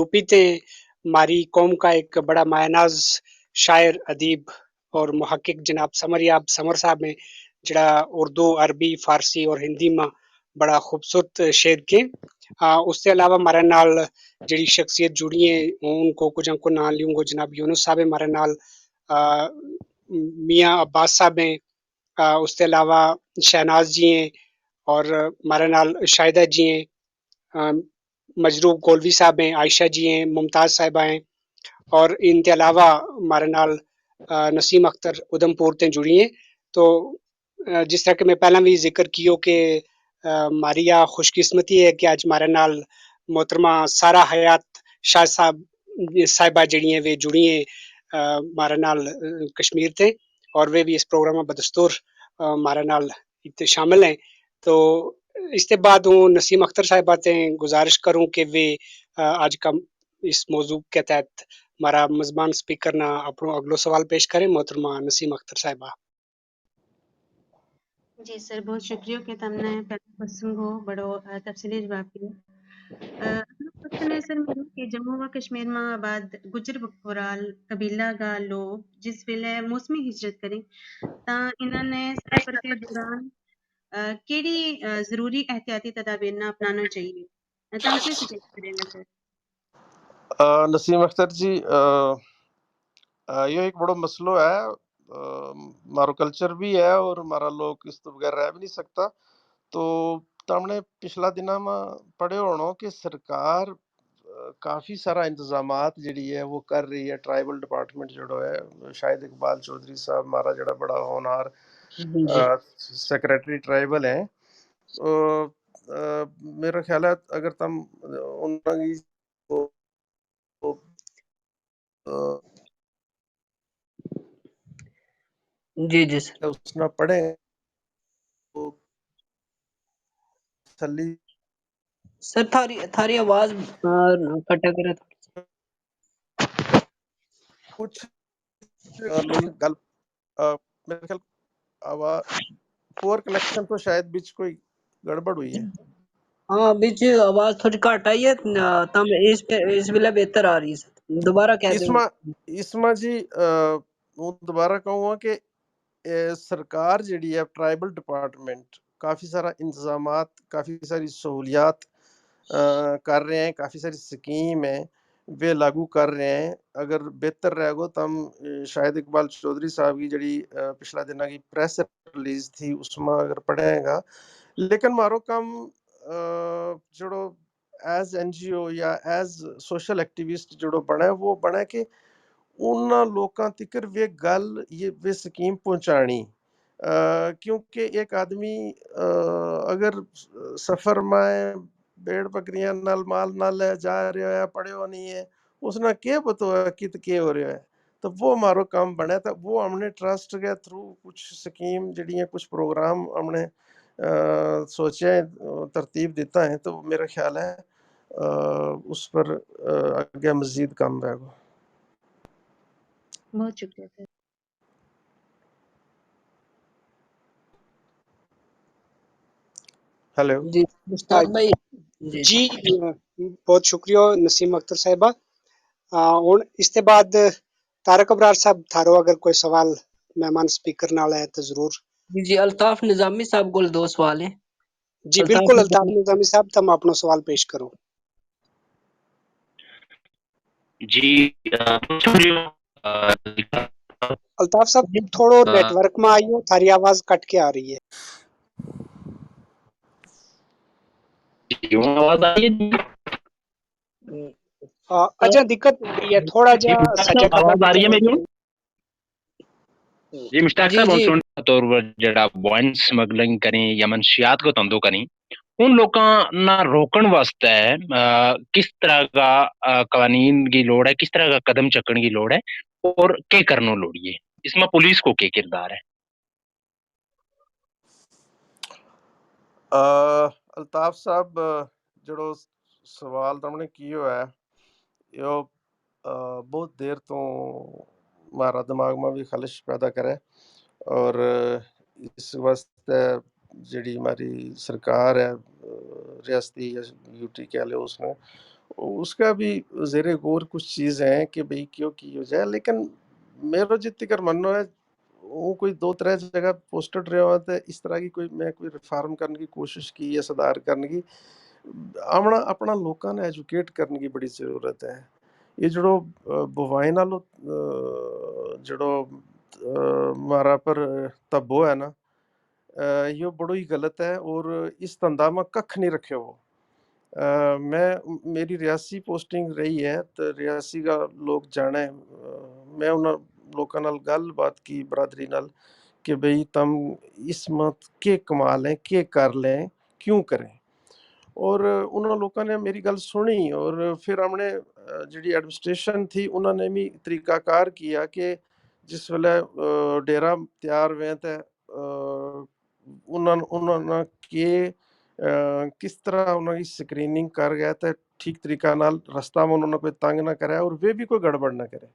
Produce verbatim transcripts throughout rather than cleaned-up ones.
یوپی تے ماری قوم کا ایک بڑا مایہ ناز شاعر، ادیب اور محقق جناب سمر یاب سمر صاحب ہیں، جڑا اردو، عربی، فارسی اور ہندی ما بڑا خوبصورت شعر کے۔ اس تے علاوہ مارے نال جڑی شخصیت جڑی ہیں، ان کو کچھ ان کو نام لیوں گو، جناب یونس صاحب ہیں مارے نال، میاں عباس صاحب ہیں، اس تے علاوہ شہناز جی ہیں، اور مارے نال شاہدہ جی ہیں، مجروح گولوی صاحب ہیں، عائشہ جی ہیں، ممتاز صاحبہ ہیں، اور ان کے علاوہ مارے نال نسیم اختر ادھمپور تے جڑی ہیں۔ تو جس طرح کہ میں پہلاں بھی ذکر کیو کہ ماری یا خوش قسمتی ہے کہ اج مارے نال محترمہ سارا حیات شاہ صاحب صاحبہ جڑی ہیں، وہ جڑی ہیں مارے نال کشمیر تے، اور وہ بھی اس پروگرام بدستور مارے نال شامل ہیں۔ تو اس تے بعد ہوں نسیم اختر صاحبہ تے گزارش کروں کہ وہ اج کا اس موضوع کے تحت ہمارا مزمان سپیکر نا اپنو اگلو سوال پیش کریں۔ محترمہ نسیم اختر صاحبہ۔ جی سر، بہت شکریہ کہ تم نے پہلے کوشچن کو بڑو تفصیلی جواب دیا۔ اگلو کوشچن ہے سر میرو کہ جموں و کشمیر ما آباد گجر بکرال قبیلہ کا لوگ جس ویلے موسمی ہجرت کریں تاں انہاں نے سفر کے دوران کیڑی ضروری احتیاطی تدابیر نا اپنانا چاہیے؟ تم کیا سجیسٹ کریں گے سر؟ نسیم اختر جی، یوہ ایک بڑو مسئلو ہے۔ مارو کلچر بھی ہے اور مارا لوگ اس تو بغیر رہ بھی نہیں سکتا۔ تو تم نے پچھلا دناں ما پڑھے ہونو کہ سرکار کافی سارا انتظامات جیڑی ہے وہ کر رہی ہے۔ ٹرائبل ڈپارٹمنٹ جیڑو ہے، شاہد اقبال چوہدری صاحب ہمارا جیڑا بڑا ہونہار سیکرٹری ٹرائبل ہیں، میرا خیال ہے اگر تم انہاں کی جی جی سر۔ اس نا پڑھے۔ تسلی۔ سر تھاری تھاری آواز کٹا کرے۔ کچھ گل میرے خیال آواز پور کنیکشن تو شاید بچ کوئی گڑبڑ ہوئی ہے۔ ہاں بچ آواز تھوڑی گھٹ آئی ہے۔ تم اس اس ویلے بہتر آ رہی ہے۔ دوبارہ کہہ دیں۔ اس ما جی ہوں دوبارہ کہوں گا کہ سرکار جیڑی ہے ٹرائبل ڈپارٹمنٹ کافی سارا انتظامات، کافی ساری سہولیات کر رہے ہیں، کافی ساری سکیم ہیں وہ لاگو کر رہے ہیں۔ اگر بہتر رہ گو تو ہم شاہد اقبال چوہدری صاحب کی جیڑی پچھلا دناں کی پریس ریلیز تھی اس ما اگر پڑھیں گا، لیکن مارو کم جیڑو ایز این جی او یا ایز سوشل ایکٹیوسٹ جیڑو بنے وہ بنے کہ انہاں لوکاں تکر وہ گل یہ وہ سکیم پہنچانی۔ کیونکہ ایک آدمی اگر سفر ما بیڑ بکریاں نال مال نال لے جا رہیو ہے، پڑھیو نہیں ہے، اس نا کے پتو ہے کت کے ہو رہیو ہے۔ تو وہ ہمارو کام بنے تھا، وہ ہم نے ٹرسٹ کے تھرو کچھ سکیم جڑی ہیں، کچھ پروگرام ہم نے سوچے ہیں، ترتیب دیتا ہے، تو میرا خیال ہے اس پر آگے مزید کام رہے گا۔ بہت شکریہ سر۔ ہیلو۔ جی مشتاق بھائی۔ جی بہت شکریہ نسیم اختر صاحبہ۔ ہن اس تے بعد طارق ابرار صاحب، تھارو اگر کوئی سوال مہمان سپیکر نال ہے تو ضرور۔ جی جی، الطاف نظامی صاحب کول دو سوال ہیں۔ جی بالکل، الطاف نظامی صاحب، تم اپنا سوال پیش کرو۔ جی الطاف صاحب، تھوڑو نیٹ ورک ما آئیو، تھاری آواز کٹ کے آ رہی ہے۔ اجاں دقت ہو رہی ہے، تھوڑا جا سجا آواز آ رہی ہے میری؟ جی مشتاق صاحب، ہن سن طور پر جڑا وائن سمگلنگ کریں یا منشیات کو دھندو کریں، ان لوکاں نا روکن واسطے کس طرح کا قوانین کی لوڑ ہے، کس طرح کا قدم چکن کی لوڑ ہے اور کے کرنو لوڑی ہے؟ اس ما پولیس کو کے کردار ہے؟ الطاف صاحب، جڑو سوال تم نے کیو ہے، یو بہت دیر تو مارا دماغ ما بھی خلش پیدا کرے، اور اس واسطے جڑی ہماری سرکار ہے، ریاستی یا یوٹی کہہ لے، اس نے اس کا بھی زیر غور کچھ چیز ہیں کہ بھئی کیوں کی ہو جائے، لیکن میرو جتنی کر منو ہے، وہ کوئی دو ترے جگہ پوسٹڈ رہیو ہے تو اس طرح کی کوئی، میں کوئی ریفارم کرنے کی کوشش کی یا سدھار کرنے کی، اپنا اپنا لوکاں نے ایجوکیٹ کرنے کی بڑی ضرورت ہے۔ یہ جڑو بوائیں نالو جڑو مارا پر تبو ہے نا، یوہ بڑو ہی غلط ہے۔ اور اس تندامہ ککھ نہیں رکھیو ہو۔ میں، میری ریاسی پوسٹنگ رہی ہے تو ریاسی کا لوگ جانے، میں انہاں لوکاں نال گل بات کی برادری نال کہ بھئی تم اس مت کے کمال ہیں، کے کر لیں، کیوں کریں؟ اور انہاں لوکاں نے میری گل سنی اور پھر ہم نے جڑی ایڈمنسٹریشن تھی انہاں نے بھی طریقہ کار کیا کہ جس ویلے ڈیرا تیار ہوئے تے انہاں نے کے کس طرح انہاں کی سکریننگ کر گیا تے ٹھیک طریقہ نال رستہ میں انہاں نے کوئی تنگ نہ کرے اور وہ بھی کوئی گڑبڑ نہ کرے۔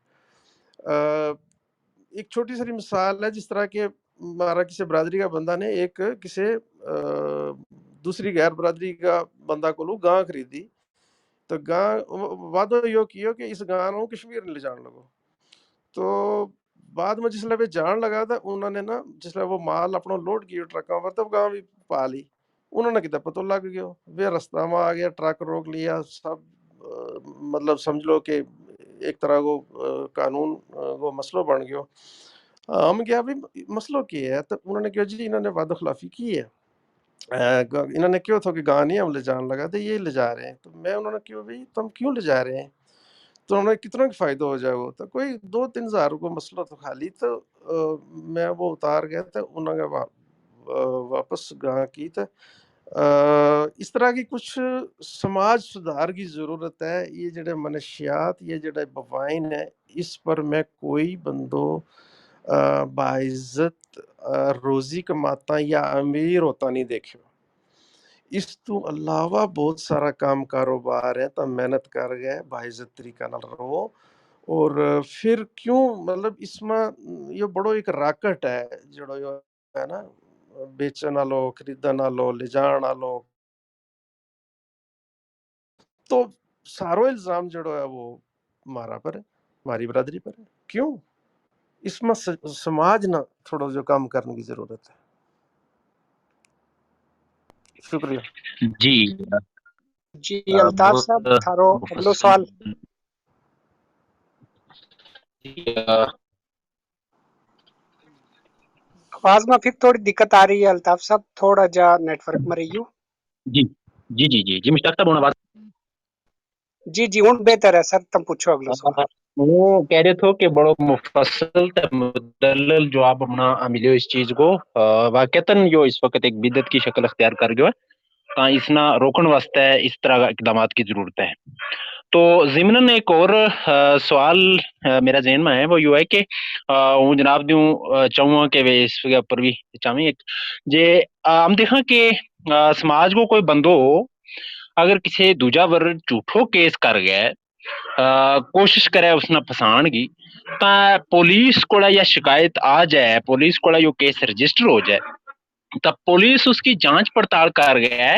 ایک چھوٹی ساری مثال ہے، جس طرح کہ مارا کسے برادری کا بندہ نے ایک کسے دوسری غیر برادری کا بندہ کو لو گاں خریدی، تو گاں وعدو یوہ کیو کہ اس گاں نو کشمیر نے لے جان لگو۔ تو بعد میں جس لے وہ جان لگا تھا انہوں نے نا، جس لے وہ مال اپنا لوڈ کیو ٹرکاں پر، تو گاں بھی پا لی۔ انہوں نے کتا پتو لگ گیو، وہ رستہ ما آ گیا، ٹرک روک لیا، سب مطلب سمجھ لو کہ ایک طرح کو قانون کو مسئلو بن گیو۔ ہم کہیا بھی مسئلو کی ہے؟ تو انہوں نے کہیو جی انہوں نے وعدہ خلافی کی ہے۔ انہوں نے کہیو تھو کہ گاں نہیں ہم لے جان لگا تو یہ لے جا رہے ہیں۔ تو میں انہوں نے کہیو بھی تم کیوں لے جا رہے ہیں؟ تو انہوں نے کتنا کی فائدہ ہو جائے گا؟ تو کوئی دو تین ہزار کو مسئلو تھو خالی۔ تو میں وہ اتار گیا تو انہوں نے واپس گاں کی تو اس طرح کی کچھ سماج سدھار کی ضرورت ہے۔ یہ جڑے منشیات، یہ جڑے بوائن ہے، اس پر میں کوئی بندو باعزت روزی کماتا یا امیر ہوتا نہیں دیکھیو۔ اس تو علاوہ بہت سارا کام کاروبار ہے، تم محنت کر گئے، باعزت طریقہ نال رہو۔ اور پھر کیوں، مطلب اس ما یوہ بڑو ایک راکٹ ہے، جڑو یوہ ہے نا، بیچن آلو، خریدن آلو، لے جان آلو۔ تو سارو الزام جڑو ہے وہ مارا پر ہے، ماری برادری پر ہے۔ کیوں؟ اس ما سماج نا تھوڑو جو کم کرنے کی ضرورت ہے۔ شکریہ۔ جی۔ جی الطاف صاحب، تھارو اگلو سوال۔ آواز ما پھر تھوڑی دقت آ رہی ہے الطاف صاحب، تھوڑا جا نیٹ ورک ما رہیو۔ جی جی جی جی مشتاق صاحب، ہن آواز؟ جی جی ہن بہتر ہے سر، تم پوچھو اگلو سوال۔ وہ کہہ رہے تھو کہ بڑو مفصل تے مدلل جواب اپنا ملیو اس چیز کو۔ واقعتاً یوہ اس وقت ایک بدعت کی شکل اختیار کر گیو ہے، تاں اس نا روکن واسطے اس طرح اقدامات کی ضرورت ہے۔ تو ضمناً ایک اور سوال میرا ذہن ما ہے، وہ یوہ ہے کہ ہوں جناب دیوں چاہوں ہاں کہ ویہ اس کے اپر بھی چاہویں ایک، جے ہم دیکھاں کہ سماج کو کوئی بندو ہو، اگر کسے دوجا ور جھوٹو کیس کر گیا، کوشش کرے اس نا پھسان کی، تاں پولیس کوڑا یا شکایت آ جائے، پولیس کوڑا یوہ کیس رجسٹر ہو جائے، تاں پولیس اس کی جانچ پڑتال کر گیا ہے،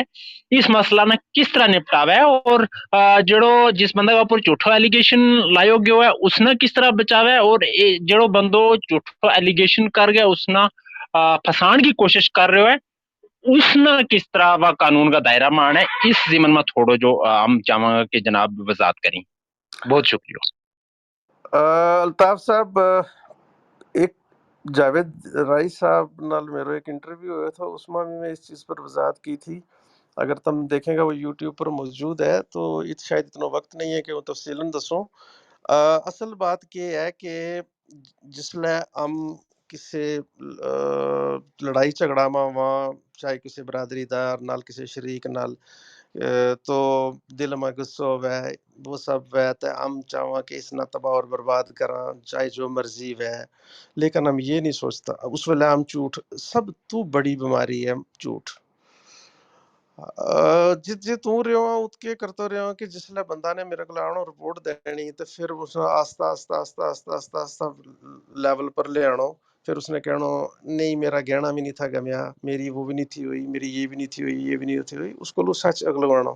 اس مسئلہ نا کس طرح نپٹاوے؟ اور جڑو جس بندہ کا اپر جھوٹو ایلیگیشن لایو گیو ہے اس نا کس طرح بچاوے؟ اور جڑو بندو جھوٹو ایلیگیشن کر گیا اس نا پھسان کی کوشش کر رہیو ہے، اس نا کس طرح وا قانون کا دائرہ ما آنے؟ اس ضمن ما تھوڑو جو ہم چاہواں گا کہ جناب وضاحت کریں۔ بہت شکریہ۔ الطاف صاحب، ایک جاوید رائی صاحب نال میرو ایک انٹرویو ہویا تھا، اس ما بھی میں اس چیز پر وضاحت کی تھی۔ اگر تم دیکھیں گا وہ یوٹیوب پر موجود ہے، تو شاید اتنا وقت نہیں ہے کہ وہ تفصیلاً دسوں۔ اصل بات یہ ہے کہ جس لے ہم کسے لڑائی جھگڑا ما ہواں، چاہے کسے برادری دار نال، کسے شریک نال، تو دل ما غصو ہووے، وہ سب ہووے، تے ہم چاہواں کہ اس نا تباہ اور برباد کراں، چاہے جو مرضی ہووے۔ لیکن ہم یہ نہیں سوچتا، اس ویلے ہم جھوٹ، سب تو بڑی بیماری ہے جھوٹ۔ جت جت ہوں رہیو ہاں ات کے کرتو رہیو ہاں کہ جس لے بندہ نے میرے کو آنو رپورٹ دینی، تے پھر اس آستہ آستہ آستہ آستہ آستہ آستہ لیول پر لے آنو۔ پھر اس نے کہنو، نہیں، میرا گہنا بھی نہیں تھا گمیا، میری وہ بھی نہیں تھی ہوئی، میری یہ بھی نہیں تھی ہوئی، یہ بھی نہیں تھی ہوئی۔ اس کو لو سچ اگلو آنو۔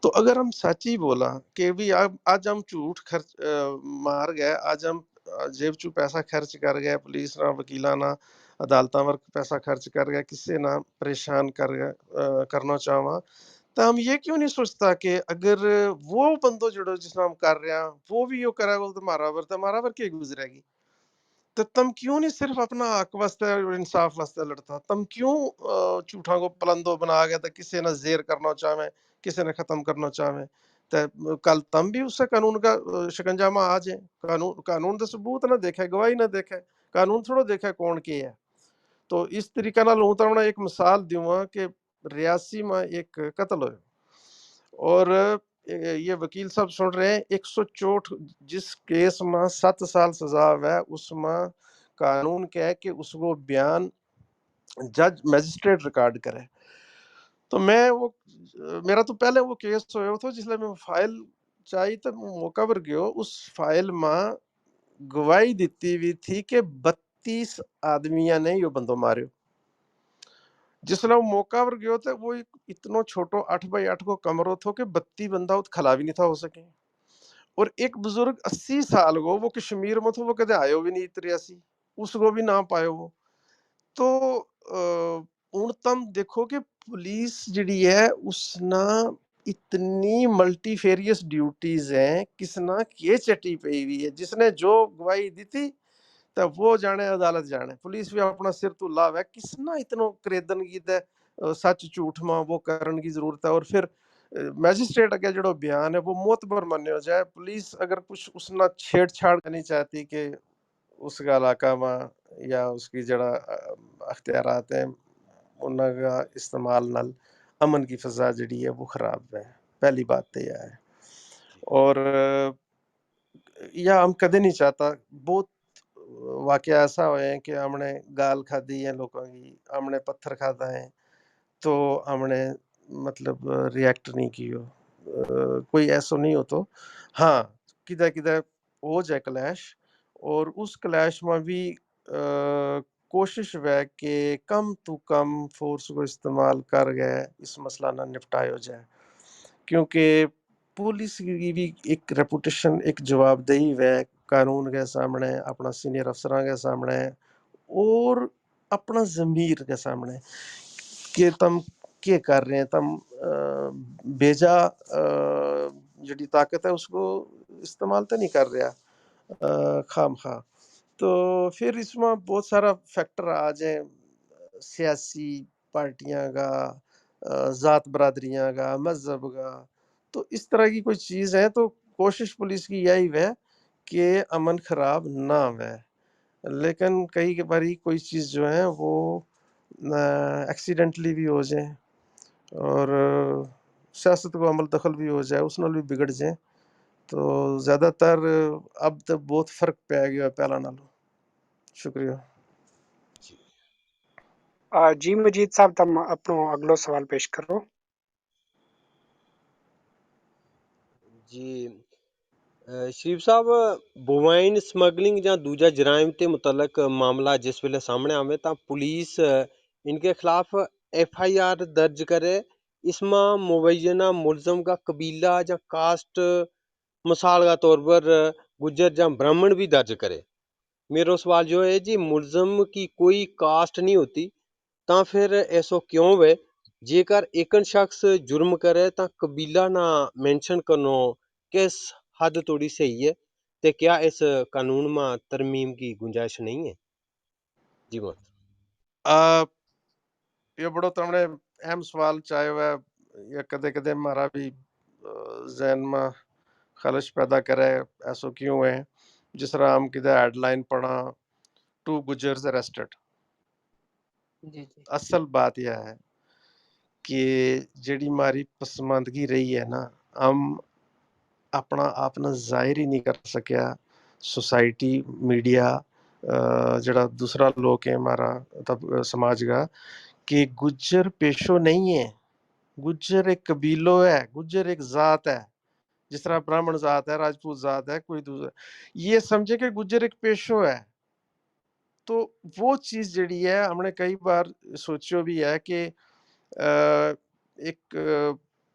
تو اگر ہم سچ ہی بولاں کہ بھی آج ہم جھوٹ خرچ مار گئے، آج ہم جیب چوں پیسہ خرچ کر گئے، پولیس نا، وکیلاں نا، عدالتاں ورک پیسہ خرچ کر گئے، کسے نا پریشان کر گئے، کرنا چاہواں، تو ہم یہ کیوں نہیں سوچتا کہ اگر وہ بندو جڑو جس نا ہم کر رہے ہیں، وہ بھی یوہ کرے گو تو مارا ور تو مارا ور کے گزرے گی؟ تو تم کیوں نہیں صرف اپنا حق واسطے اور انصاف واسطے لڑتا؟ تم کیوں جھوٹاں کو پلندو بنا گیا تھا؟ کسے نا زیر کرنا چاہویں، کسے نا ختم کرنا چاہویں؟ تو کل تم بھی اس سے قانون کا شکنجہ ما آ جائیں۔ قانون قانون تو ثبوت نہ دیکھے، گواہی نہ دیکھے، قانون تھوڑو دیکھے کون کے ہے۔ تو اس طریقہ نال ہوں تو ایک مثال دیواں کہ ریاسی ما ایک قتل ہوئے، اور یہ وکیل صاحب سن رہے ہیں، ایک سو چوٹ، جس کیس ما ست سال سزا ہوئے، اس ما قانون کہے کہ اس کو بیان جج مجسٹریٹ ریکارڈ کرے۔ تو میں وہ میرا تو پہلے وہ کیس ہوئے تھو، جس لے میں فائل چاہی تو موقع پر گیو، اس فائل ما گواہی دیتی ہوئی تھی کہ بتیس آدمیاں نے یوہ بندو ماریو۔ جس لے وہ موقع پر گیو تو وہ اتنو چھوٹو اٹھ بائی اٹھ کو کمرو تھو کہ بتی بندہ ات کھلا بھی نہیں تھا ہو سکے۔ اور ایک بزرگ اسی سال کو، وہ کشمیر ما تھو، وہ کدے آیو بھی نہیں اتریا سی، اس کو بھی نہ پایو وہ۔ تو ہن تم دیکھو کہ پولیس جیڑی ہے، اس نا اتنی ملٹی فیریس ڈیوٹیز ہیں، کس نا کے چٹی پئی ہوئی ہے؟ جس نے جو گواہی دیتی، تو وہ جانے عدالت جانے، پولیس بھی اپنا سر تو لاوے، کس نا اتنو کریدن کی تے سچ جھوٹ ما وہ کرن کی ضرورت ہے؟ اور پھر مجسٹریٹ اگے جیڑو بیان ہے، وہ معتبر منیو جائے۔ پولیس اگر کچھ اس نا چھیڑ چھاڑ کرنی چاہتی کہ اس کا علاقہ ما یا اس کی جیڑا اختیارات ہیں، انہاں کا استعمال نال امن کی فضا جیڑی ہے، وہ خراب ہے۔ پہلی بات تو یہ ہے۔ اور یا ہم کدے نہیں چاہتا، بہت واقعہ ایسا ہوئے ہیں کہ ہم نے گال کھادی ہے لوکاں کی، ہم نے پتھر کھادا ہے، تو ہم نے مطلب ریئیکٹ نہیں کیو۔ کوئی ایسو نہیں ہوتو۔ ہاں، کدے کدے ہو جائے کلیش، اور اس کلیش ما بھی کوشش ہوئے کہ کم تو کم فورس کو استعمال کر گئے اس مسئلہ نا نپٹایو جائے، کیونکہ پولیس کی بھی ایک ریپوٹیشن، ایک جوابدہی ہوئے قانون کے سامنے، اپنا سینئر افسراں کے سامنے، اور اپنا ضمیر کے سامنے کہ تم کے کر رہے ہیں؟ تم بھیجا جیڑی طاقت ہے، اس کو استعمال تو نہیں کر رہا خام خواہ۔ تو پھر اس ما بہت سارا فیکٹر آ جائیں، سیاسی پارٹیاں کا، ذات برادریاں کا، مذہب کا۔ تو اس طرح کی کوئی چیز ہے، تو کوشش پولیس کی یہی ہوئے کہ امن خراب نہ ہوئے۔ لیکن کئی باری کوئی چیز جو ہے، وہ ایکسیڈنٹلی بھی ہو جائیں، اور سیاست کو عمل دخل بھی ہو جائے، اس نال بھی بگڑ جائیں۔ تو زیادہ تر اب تو بہت فرق پی گیا ہے پہلا نالو۔ شکریہ۔ جی مجید صاحب، تم اپنو اگلو سوال پیش کرو۔ جی شریف صاحب، بوائن سمگلنگ یا دوجا جرائم تے متعلق معاملہ جس ویلے سامنے آویں تاں پولیس ان کے خلاف ایف آئی آر درج کرے۔ اس ما مبینہ ملزم کا قبیلہ یا کاسٹ، مثال کا طور پر گجر یا برہمن بھی درج کرے۔ میرو سوال یوہ ہے جی، ملزم کی کوئی کاسٹ نہیں ہوتی، تاں پھر ایسو کیوں ہوئے؟ جیکر ایکن شخص جرم کرے تاں قبیلہ نا مینشن کرنو کس حد توڑی صحیح ہے؟ تے کیا اس قانون ما ترمیم کی گنجائش نہیں ہے؟ جی مت۔ یہ بڑو تمنے اہم سوال چاہے ہوئے، یا کدے کدے مارا بھی ذہن ما خلش پیدا کرے، ایسو کیوں ہے؟ جس طرح ہم کدے ہیڈ لائن پڑھاں، ٹو گجرز اریسٹڈ۔ اصل بات یہ ہے کہ جیڑی ماری پسماندگی رہی ہے نا، ہم اپنا آپ نا ظاہر ہی نہیں کر سکیا۔ سوسائٹی، میڈیا، جیڑا دوسرا لوک ہیں ہمارا سماج کا، کہ گجر پیشو نہیں ہے۔ گجر ایک قبیلو ہے، گجر ایک ذات ہے۔ جس طرح براہمن ذات ہے، راجپوت ذات ہے، کوئی دوسرا، یہ سمجھے کہ گجر ایک پیشو ہے۔ تو وہ چیز جیڑی ہے، ہم نے کئی بار سوچیو بھی ہے کہ ایک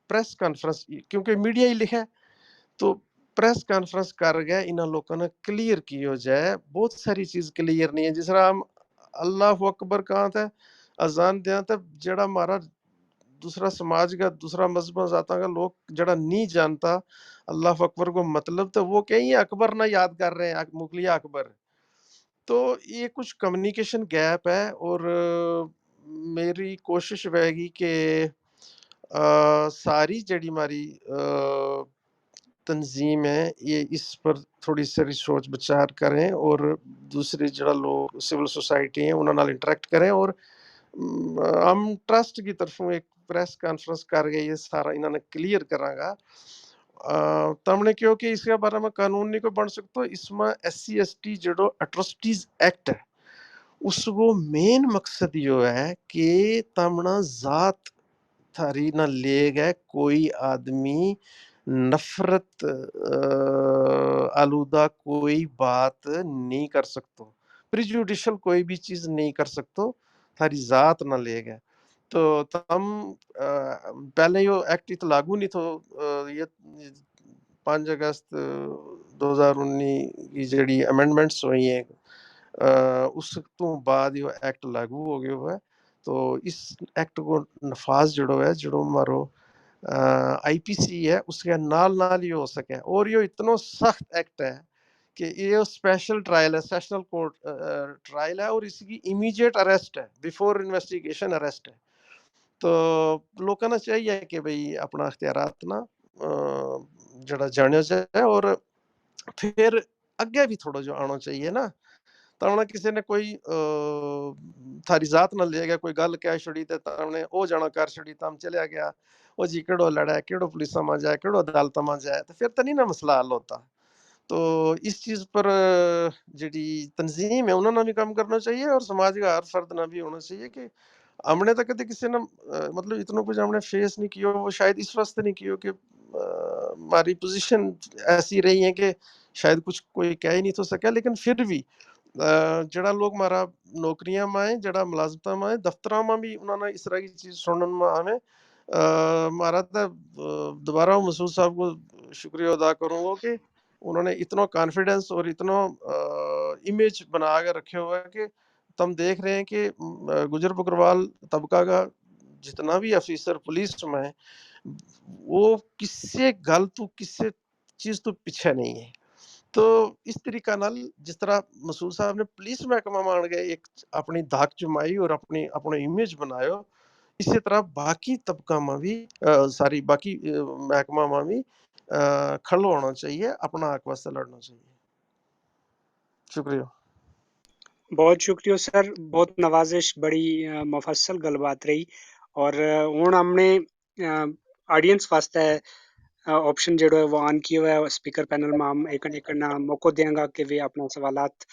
پریس کانفرنس، کیونکہ میڈیا ہی لکھے، تو پریس کانفرنس کر کے انہاں لوکاں نا کلیئر کیو جائے۔ بہت ساری چیز کلیئر نہیں ہے۔ جس طرح ہم اللہ اکبر کہاں تھے، اذان دیاں تھے، جڑا ہمارا دوسرا سماج کا، دوسرا مذہب ذاتاں کا لوگ جڑا نہیں جانتا اللہ اکبر کو مطلب، تو وہ کہیں اکبر نہ یاد کر رہے ہیں، مغلیہ اکبر۔ تو یہ کچھ کمیونیکیشن گیپ ہے، اور میری کوشش ہوئے گی کہ ساری جڑی ہماری تنظیم ہے، یہ اس پر تھوڑی ساری سوچ بچار کریں، اور دوسرے جڑا لوگ سول سوسائٹی ہیں، انہاں نال انٹریکٹ کریں، اور ہم ٹرسٹ کی طرفوں ایک پریس کانفرنس کر گئی ہے، سارا انہاں نے کلیئر کراں گا۔ تم نے کہیو کہ اس کے بارے میں قانون نہیں کوئی بن سکتو، اس میں ایس سی ایس ٹی جڑو اٹراسٹیز ایکٹ ہے، اس کو مین مقصد یوہ ہے کہ تمنا ذات تھاری نہ لے گئے کوئی آدمی نفرت آلودہ کوئی بات نہیں کر سکتو، پریجوڈیشل کوئی بھی چیز نہیں کر سکتو، تھاری ذات نہ لے گئے۔ تو تم پہلے یوہ ایکٹ ات لاگو نہیں تھو، یہ پانچ اگست دو ہزار انی کی جیڑی امینڈمنٹس ہوئی ہیں، اس تو بعد یوہ ایکٹ لاگو ہو گیو ہے۔ تو اس ایکٹ کو نفاذ جیڑو ہے، جیڑو ہمارو آئی پی سی ہے، اس کے نال نال یوہ ہو سکے۔ اور یوہ اتنو سخت ایکٹ ہے کہ یوہ اسپیشل ٹرائل ہے، سیشنل کورٹ ٹرائل ہے، اور اس کی امیڈیٹ اریسٹ ہے، بیفور انویسٹیگیشن اریسٹ ہے۔ تو لوکاں نا چاہیے کہ بھئی اپنا اختیارات نا جڑا جانیو جائے، اور پھر اگے بھی تھوڑا جو آنو چاہیے نا۔ تمنا کسے نے کوئی تھاری ذات نا لے گیا، کوئی گل کہہ چھڑی تے تمنے او جانا کر چھڑی، تم چلیا گیا، او جی کیڑو لڑا ہے، کیڑو پولیساں ما جائے، کیڑو عدالتاں ما جائے، تو پھر تو نہیں نا مسئلہ حل ہوتا۔ تو اس چیز پر جیڑی تنظیم ہے انہاں نا بھی کم کرنا چاہیے، اور سماج کا ہر فرد نا بھی ہونا چاہیے کہ ہم نے تو کدے کسے نا مطلب اتنا کچھ ہم نے فیس نہیں کیو، وہ شاید اس واسطے نہیں کیو کہ ہماری پوزیشن ایسی رہی ہے کہ شاید کچھ کوئی کہہ ہی نہیں تو سکے، لیکن پھر بھی جڑا لوگ ہمارا نوکریاں ما ہیں، جڑا ملازمتاں ما ہیں، دفتراں ما بھی انہاں نا اس طرح کی چیز سنن ما آویں۔ ہمارا تو دوبارہ مسعود صاحب کو شکریہ ادا کروں گا کہ انہوں نے اتنا کانفیڈنس اور اتنا امیج بنا کے رکھے ہوا ہے کہ تم دیکھ رہے ہیں کہ گجر بکروال طبقہ کا جتنا بھی آفیسر پولیس میں ہے، وہ کسے گل تو کسے چیز تو پچھے نہیں ہے۔ تو اس طریقہ نال جس طرح مسعود صاحب نے پولیس محکمہ مان گئے ایک اپنی دھاک جمائی اور اپنی اپنی امیج بنایو، اسی طرح باقی طبقہ ما بھی ساری باقی محکمہ ما بھی کھڑو ہونا چاہیے، اپنا حق واسطے لڑنا چاہیے۔ شکریہ۔ بہت شکریہ سر، بہت نوازش، بڑی مفصل گل بات رہی۔ اور ہن ہم نے آڈینس واسطے آپشن جیڑو ہے وہ آن کیو ہے۔ اسپیکر پینل ما ہم ایک ایک نا موقع دیاں گا کہ وہ اپنا سوالات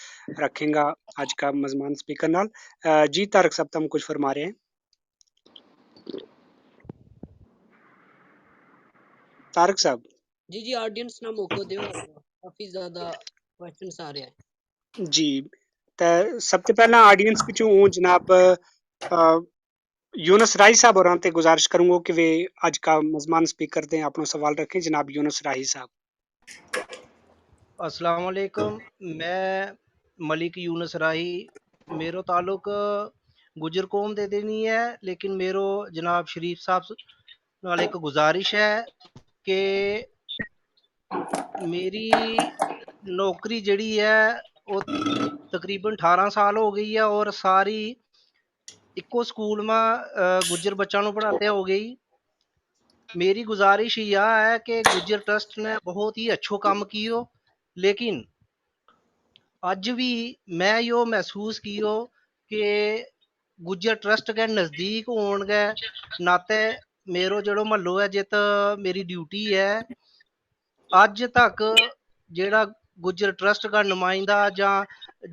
رکھیں گا۔ اج کا مزمان اسپیکر نال جی طارق صاحب تم کچھ فرما رہے ہیں؟ طارق صاحب۔ جی جی آڈینس نا موقع دیو، کافی زیادہ کوسچنز آ رہے ہیں۔ جی، تے سب تے پہلاں آڈینس وچوں ہوں جناب یونس راہی صاحب ہوراں تے گزارش کروں گا کہ وہ اج کا مزمان اسپیکر تے اپنا سوال رکھیں۔ جناب یونس راہی صاحب۔ السلام علیکم، میں ملک یونس راہی۔ میرو تعلق گجر قوم دے دے نہیں ہے، لیکن میرو جناب شریف صاحب نال ایک گزارش ہے کہ میری نوکری جیڑی ہے وہ تقریبا اٹھارہ سال ہو گئی ہے اور ساری اکو سکول ما گجر بچاں نو پڑھاتے ہو گئی۔ میری گزارش یہ ہے کہ گجر ٹرسٹ نے بہت ہی اچھو کم کیو، لیکن اج بھی میں یوہ محسوس کیو کہ گجر ٹرسٹ کے نزدیک ہون کے ناتے میرو جیڑو محلو ہے جت میری ڈیوٹی ہے، اج تک جیڑا گجر ٹرسٹ کا نمائندہ جا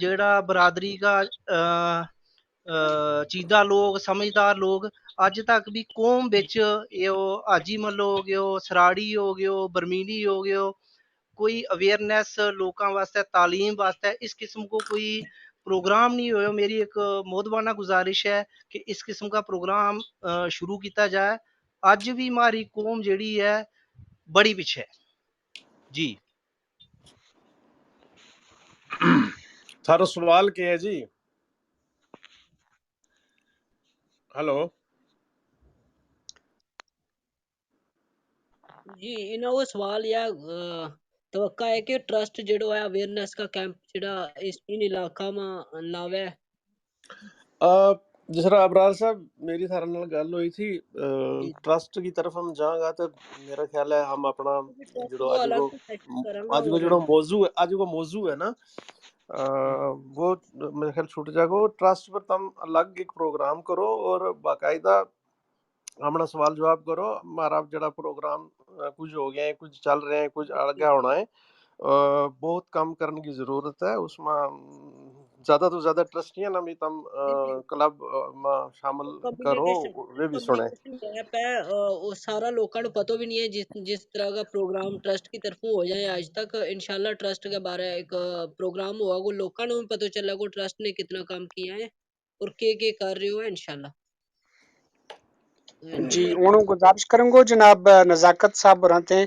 جیڑا برادری کا چیدہ لوگ سمجھدار لوگ اج تک بھی قوم بچ، یہ حاجی محلو ہو گیو، سراڑی ہو گیو، برمینی ہو گیو، کوئی اویئرنس لوکاں واسطے تعلیم واسطے اس قسم کو کوئی پروگرام نہیں ہویا۔ میری ایک مودبانہ گزارش ہے کہ اس قسم کا پروگرام شروع کیتا جائے۔ اج وی ماری قوم جیڑی ہے بڑی پچھے ہے۔ جی۔ سارو سوال کہہ ہے جی؟ ہیلو؟ جی، انہاں کو سوال یا توقع ہے کہ ٹرسٹ جیڑو ہے اویئرنس کا کیمپ جیڑا اس ان علاقہ ما لاوے؟ جس طرح ابرار صاحب، میری تھارے نال گل ہوئی تھی، ٹرسٹ کی طرف ہم جاں گا تو میرا خیال ہے ہم اپنا جیڑو اج کو جیڑو موضوع ہے، اج کو موضوع ہے نا، وہ میرے خیال چھوٹ جائے گا۔ وہ ٹرسٹ پر تم الگ ایک پروگرام کرو اور باقاعدہ ہمنا سوال جواب کرو۔ ہمارا جیڑا پروگرام کچھ ہو گیا ہے، کچھ چل رہے ہیں، کچھ اڑ گیا ہونا ہے۔ بہت کم کرنے کی ضرورت ہے اس ما۔ زیادہ تو زیادہ ٹرسٹیاں نا بھی تم کلب ما شامل کرو، وہ بھی سنے۔ پہ سارا لوکاں نو پتو بھی نہیں ہے جس طرح کا پروگرام ٹرسٹ کی طرفوں ہو جائے اج تک۔ انشاءاللہ ٹرسٹ کے بارے ایک پروگرام ہوا گو، لوکاں نو بھی پتو چلا گو ٹرسٹ نے کتنا کم کیا ہے اور کے کے کر رہے ہو انشاءاللہ۔ جی، ہوں گزارش کروں گو جناب نزاکت صاحب اور آتے ہیں،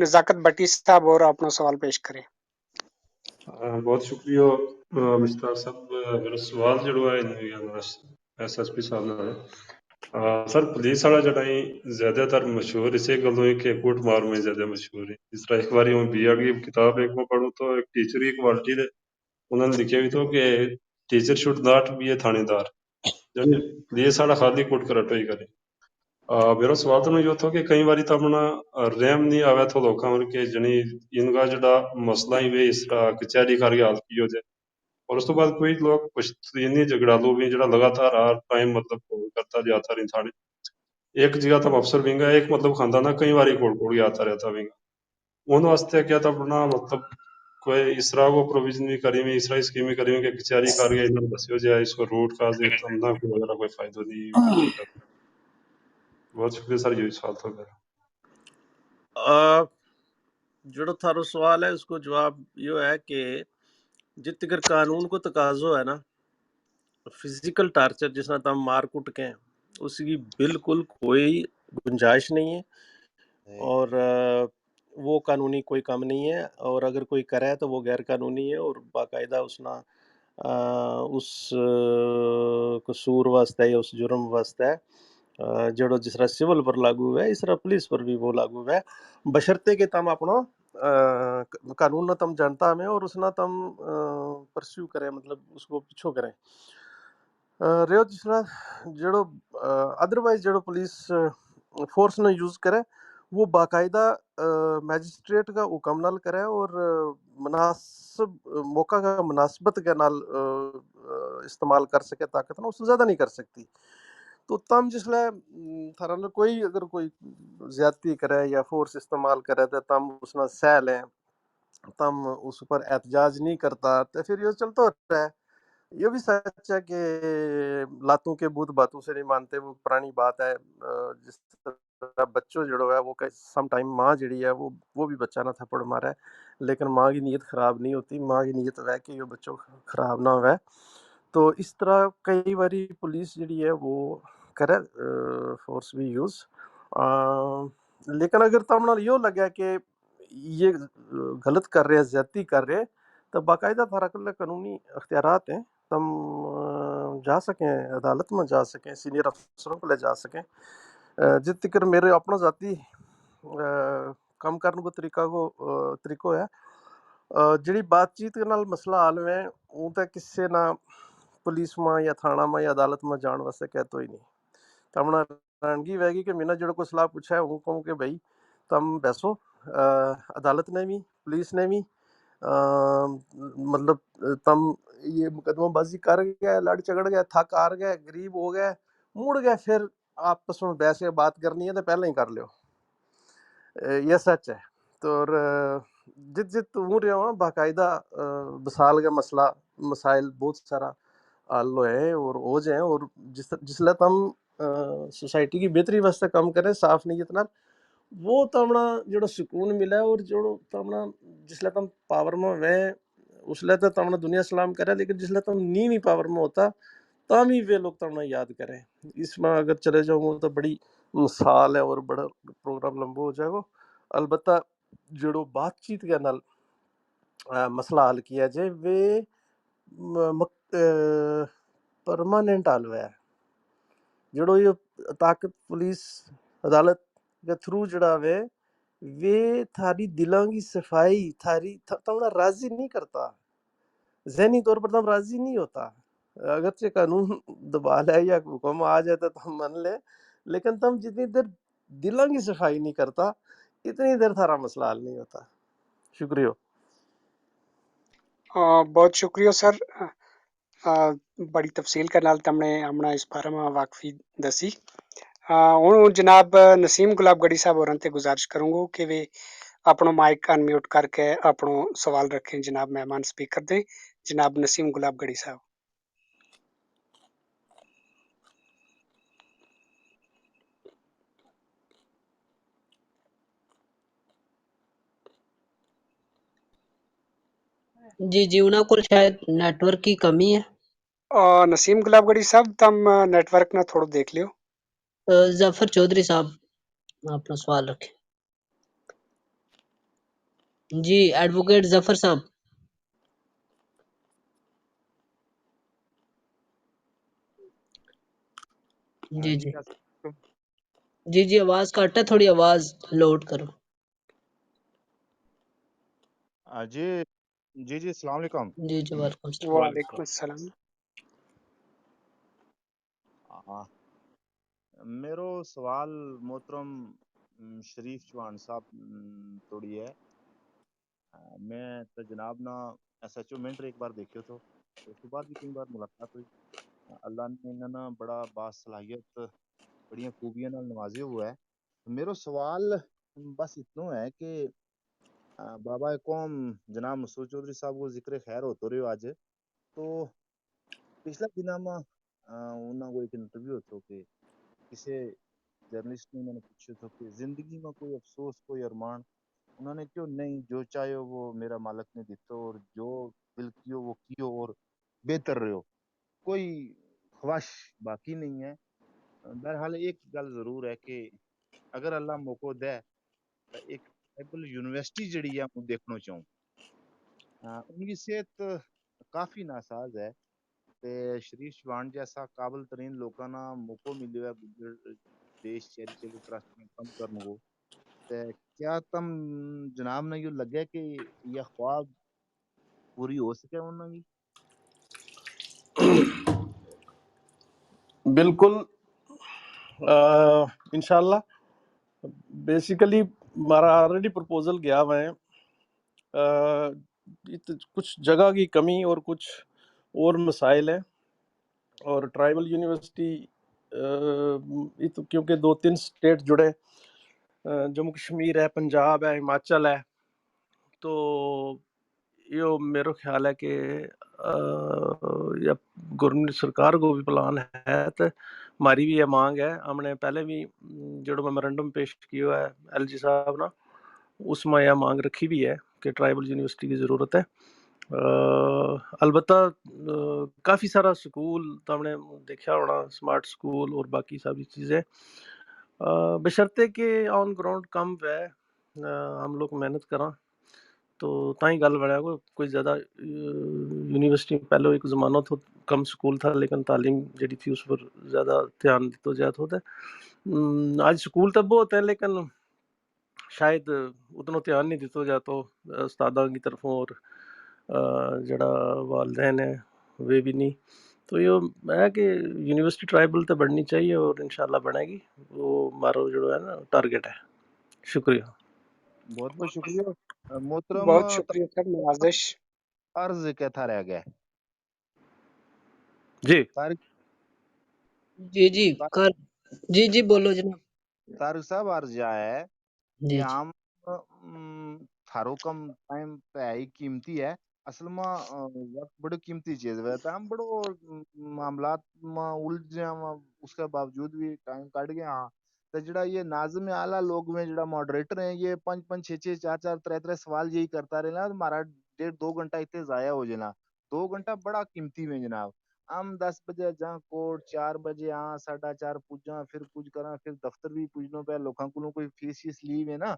نزاکت بٹی صاحب اور اپنا سوال پیش کریں۔ بہت شکریہ۔ مسٹر صاحب، میرا سوال جڑو ہے ایس ایس پی صاحب نال ہے۔ سر، پولیس والا جڑا ہے زیادہ تر مشہور اسے گلوں ہے کہ کوٹ مار میں زیادہ مشہور ہے۔ اس طرح ایک بار میں بی ایڈ کی کتاب ایک میں پڑھوں تو ایک ٹیچر کی کوالٹی دے انہوں نے لکھیا بھی تو کہ ٹیچر شوڈ ناٹ بی اے تھانے دار، یعنی پولیس والا خالی کوٹ کراٹو ہی کرے۔ میرا سوال تو یوہ تھو کہ کئی واری تو اپنا رحم نہیں آوے تھو لوکاں اور کہ جنی ان کا جڑا مسئلہ ہی وے اس طرح کچہری کر کے حل کیو جائے۔ اور اس تو بعد کوئی لوگ پشتینی جھگڑا لو بھی جڑا لگاتار ہر ٹائم مطلب کرتا جاتا رہی تھانے ایک جگہ تم افسر وینگا ایک مطلب خاندان نا کئی واری کوڑ کوڑ کے آتا رہتا وینگا۔ ان واسطے کیا تم اپنا مطلب کوئی اس طرح کو پروویژن بھی کری ہوئی اس طرح کی سکیم بھی کری ہوئی کہ کچہری کر کے انہوں نے دسیو جائے اس کو روٹ کاز دے تم نہ کوئی وغیرہ کوئی فائدو نہیں؟ بہت شکریہ سر، یوہی سوال تھو میرا۔ جیڑو تھارو سوال ہے اس کو جواب یوہ ہے کہ جت تکر قانون کو تقاضو ہے نا، فزیکل ٹارچر جس نا تم مار کٹ کے ہیں، اس کی بالکل کوئی گنجائش نہیں ہے۔ اور وہ قانونی کوئی کم نہیں ہے، اور اگر کوئی کرے تو وہ غیر قانونی ہے اور باقاعدہ اس نا اس قصور واسطے یا اس جرم واسطے جیڑو جس طرح سول پر لاگو ہوئے اس طرح پولیس پر بھی وہ لاگو ہوئے، بشرطے کہ تم اپنو قانون نا تم جانتا ہمیں اور اس نا تم پرسیو کریں، مطلب اس کو پچھو کریں۔ ریو جس طرح جیڑو ادروائز جیڑو پولیس فورس نا یوز کرے، وہ باقاعدہ میجسٹریٹ کا حکم نال کرے اور مناسب موقع کا مناسبت کے نال استعمال کر سکے، طاقت نا اس زیادہ نہیں کر سکتی۔ تو تم جس لے تھارا نال کوئی اگر کوئی زیادتی کرے یا فورس استعمال کرے تو تم اس نا سہ لیں، تم اس پر احتجاج نہیں کرتا تو پھر یہ چلتا رہتا ہے۔ یہ بھی سچ ہے کہ لاتوں کے بوت باتوں سے نہیں مانتے، وہ پرانی بات ہے۔ جس طرح بچو جیڑو ہے وہ سم ٹائم ماں جیڑی ہے وہ وہ بھی بچہ نہ تھپڑ مارے، لیکن ماں کی نیت خراب نہیں ہوتی، ماں کی نیت ہوئے کہ یہ بچو خراب نہ ہوئے۔ تو اس طرح کئی باری پولیس جیڑی ہے وہ کرے فورس بھی یوز۔ لیکن اگر تم نال یوہ لگے کہ یہ غلط کر رہے ہیں، زیادتی کر رہے ہیں، تو باقاعدہ تھارا کلے قانونی اختیارات ہیں۔ تم جا سکیں، عدالت ما جا سکیں، سینئر افسروں کلے جا سکیں۔ جت تکر میرے اپنا ذاتی کم کرن کو طریقہ کو طریقو ہے، جیڑی بات چیت کے نال مسئلہ حل ہوئے، اوں تے کسے نا پولیس ما یا تھانہ ما یا عدالت ما جان واسطے کہتو ہی نہیں۔ تمنا رانگی وہے گی کہ مینا جیڑو کوئی صلاح پوچھا ہے ہوں کہوں کہ بھائی تم بیسو، عدالت نے بھی، پولیس نے بھی، مطلب تم یہ مقدمہ بازی کر گیا، لڑ چگڑ گیا، تھک ہار گیا، غریب ہو گیا، مڑ گیا، پھر آپس میں بیس کے بات کرنی ہے تو پہلے ہی کر لیو۔ یہ سچ ہے۔ تو جت جت ہوں رہیا ہوں باقاعدہ بسال کا مسئلہ مسائل بہت سارا حل ہوئے ہیں اور ہو جائیں اور جس جس لے تم سوسائٹی کی بہتری واسطے کم کریں صاف نیت نال، وہ تمنا جیڑو سکون ملا ہے اور جیڑو تمنا جس لے تم پاور ما ہوئے اس لے تو تمنا دنیا سلام کرے، لیکن جس لے تم نیوی پاور ما ہوتا تم ہی وہ لوگ تمنا یاد کریں۔ اس ما اگر چلے جاؤں تو بڑی مثال ہے اور بڑا پروگرام لمبو ہو جائے گو۔ البتہ جیڑو بات چیت کے نال مسئلہ حل کیا جائے ویہ پرماننٹ حل ہویا ہے۔ جیڑو یہ طاقت پولیس عدالت کے تھرو جیڑا ہوئے ویہ تھاری دلاں کی صفائی تھاری تمنا راضی نہیں کرتا، ذہنی طور پر تم راضی نہیں ہوتا۔ اگرچہ قانون دبا لے یا حکم آ جائے تو تم من لے، لیکن تم جتنی دیر دلاں کی صفائی نہیں کرتا، اتنی دیر تھارا مسئلہ حل نہیں ہوتا۔ شکریہ۔ بہت شکریہ سر۔ بڑی تفصیل کے نال تم نے ہمنا اس بارے ما واقفی دسی۔ ہوں جناب نسیم گلاب گڑھی صاحب اور انتے گزارش کروں گو کہ ویہ اپنو مائک انمیوٹ کر کے اپنو سوال رکھیں۔ جناب مہمان سپیکر دے جناب نسیم گلاب گڑھی صاحب۔ جی جی انہاں کول شاید نیٹ ورک کی کمی ہے۔ نسیم گلاب گڑھی صاحب تم نیٹ ورک نا تھوڑو دیکھ لیو۔ ظفر چوہدری صاحب اپنا سوال رکھے۔ جی ایڈووکیٹ ظفر صاحب۔ جی جی جی جی آواز کٹ ہے، تھوڑی آواز لوڈ کرو۔ جی جی جی السلام علیکم۔ جی جی وعلیکم السلام۔ وعلیکم السلام۔ میرو سوال محترم شریف چوہان صاحب توڑی ہے۔ میں تے جناب نا ایس ایچ او منٹ ایک بار دیکھیو تھو، اس کے بعد بھی کئی بار ملاقات ہوئی۔ اللہ نے انہاں نا بڑا باصلاحیت بڑیاں خوبیاں نال نوازیو ہوا ہے۔ میرو سوال بس اتنو ہے کہ بابا قوم جناب مسعود چوہدری صاحب کو ذکر خیر ہوتو رہیو اج، تو پچھلا دناں ما انہاں کو ایک انٹرویو ہوتو کہ کسے جرنلسٹ نے انہاں نے پوچھیو تھو کہ زندگی ما کوئی افسوس کوئی ارمان؟ انہاں نے کہیو نہیں، جو چاہیو وہ میرا مالک نے دیتو اور جو دل کیو وہ کیو اور بہتر رہیو۔ کوئی خواہش باقی نہیں ہے۔ بہرحال ایک گل ضرور ہے کہ اگر اللہ موقعو دے، ایک ٹرائبل یونیورسٹی جیڑی ہے ہوں دیکھنو چاہوں۔ ان کی صحت کافی ناساز ہے۔ تے شریف چوہان جیسا قابل ترین لوکاں نا موقعو ملیو ہے گجر دیش چیریٹیبل ٹرسٹ میں کم کرنو ہو۔ تے کیا تم جناب نا یوہ لگے کہ یہ خواب پوری ہو سکے انہاں کی؟ بالکل۔ انشاءاللہ بیسیکلی ہمارا آلریڈی پروپوزل گیا ہوا ہے۔ کچھ جگہ کی کمی اور کچھ اور مسائل ہیں۔ اور ٹرائبل یونیورسٹی کیونکہ دو تین اسٹیٹ جڑے، جموں کشمیر ہے، پنجاب ہے، ہماچل ہے، تو یوہ میرو خیال ہے کہ یا گورنمنٹ سرکار کو بھی پلان ہے تے ہماری بھی یہ مانگ ہے۔ ہم نے پہلے بھی جیڑو میمورنڈم پیش کیو ہے ایل جی صاحب نا، اس ما یہ مانگ رکھی بھی ہے کہ ٹرائبل یونیورسٹی کی ضرورت ہے۔ البتہ کافی سارا سکول تو ہم نے دیکھیا ہونا، سمارٹ سکول اور باقی ساری چیزیں، بشرطے کہ آن گراؤنڈ کم وے، ہم لوگ محنت کراں تو تاں ہی گل بنیا۔ کوئی زیادہ یونیورسٹی پہلو ایک زمانو تھو، کم سکول تھا لیکن تعلیم جیڑی تھی اس پر زیادہ دھیان دیتو جایا تھو۔ اج سکول تاں بہت ہیں لیکن شاید اتنو دھیان نہیں دیتو جاتو استاداں کی طرفوں اور جیڑا والدین ہیں ویہ بھی نہیں۔ تو یوہ ہے کہ یونیورسٹی ٹرائبل تے بننی چاہیے اور انشاءاللہ بنے گی۔ وہ مارو جیڑو ہے نا ٹارگٹ ہے۔ شکریہ۔ بہت بہت شکریہ۔ محترم بہت شکریہ سر، نوازش۔ عرض کے تھارے آگے۔ جی۔ طارق جی جی کر جی جی بولو جناب۔ طارق صاحب عرض جا ہے جی کہ جی ہم ام، تھارو کم ٹائم پہ ہی قیمتی ہے۔ اصل ما ام، وقت بڑی قیمتی چیز ہے تو ہم بڑو ام، معاملات ما الجھ جائیں، اس کے باوجود بھی ٹائم کاٹ گیا ہاں۔ تے جیڑا یہ ناظم اعلیٰ لوگ میں جیڑا ماڈریٹر ہیں، یہ پنج پنج چھ چھ چار چار ترے ترے سوال یہی کرتا رہنا، ہمارا ڈیڑھ دو گھنٹہ اتنے ضائع ہو جانا۔ دو گھنٹہ بڑا قیمتی میں جناب۔ ہم دس بجے جاں کوٹ، چار بجے آں، ساڑھا چار پجاں، پھر کچھ کراں، پھر دفتر بھی پجنو پے، لوکاں کولوں کوئی فیس شیس لیو ہے نا،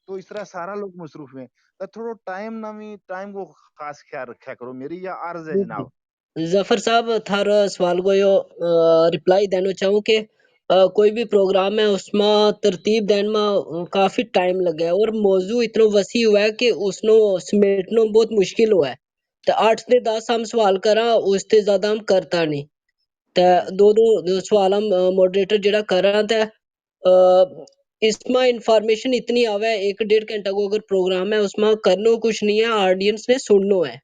تو اس طرح سارا لوگ مصروف ہیں۔ تو تھوڑو ٹائم نا بھی، ٹائم کو خاص خیال رکھیا کرو، میری یا عرض ہے جناب۔ ظفر صاحب، تھارا سوال کو یوہ رپلائی دینو چاہوں کہ کوئی بھی پروگرام ہے اس ما ترتیب دین ما کافی ٹائم لگے اور موضوع اتنو وسیع ہوا ہے کہ اس نو سمیٹنو بہت مشکل ہوا ہے۔ تے آٹھ تے دس ہم سوال کراں، اس تے زیادہ ہم کرتا نہیں۔ تے دو دو سوال ہم ماڈریٹر جیہڑا کراں تے اس ما انفارمیشن اتنی آوے، ایک ڈیڑھ گھنٹہ کو اگر پروگرام ہے اس ما کرنو کچھ نہیں ہے، آڈینس نے سننو ہے۔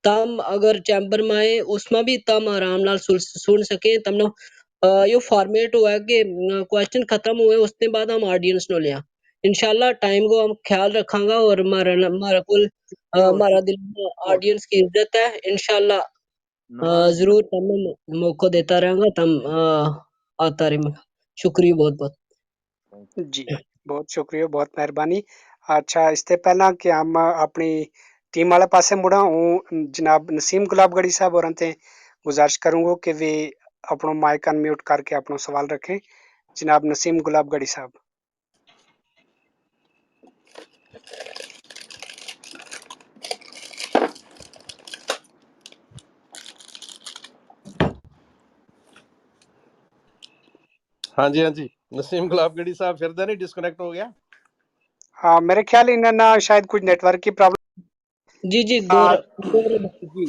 تم اگر چیمبر ما ہے اس ما بھی تم آرام نال سن سکیں۔ تم نو یوہ فارمیٹ ہوا ہے کہ کوسچن ختم ہوئے اس نے بعد ہم آڈینس نو لیاں۔ انشاءاللہ ٹائم کو ہم خیال رکھاں گا اور مارا کول مارا دل آڈینس کی عزت ہے۔ انشاءاللہ ضرور تم موقع دیتا رہاں گا، تم آتا رہے۔ شکریہ بہت بہت۔ جی، بہت شکریہ، بہت مہربانی۔ اچھا، اس تے پہلاں کہ ہم اپنی ٹیم والے پاسے مڑاں، ہوں جناب نسیم گلاب گڑھی صاحب اور انتے گزارش کروں گو کہ ویہ اپنو مائک ان میوٹ کر کے اپنو سوال رکھیں۔ جناب نسیم گلاب گڑھی صاحب۔ ہاں جی، ہاں جی، نسیم گلاب گڑھی صاحب پھر دے نہیں ڈسکنیکٹ ہو گیا؟ ہاں، میرے خیال انہاں نا شاید کچھ نیٹ ورک کی پرابلم۔ جی جی، گور۔ جی۔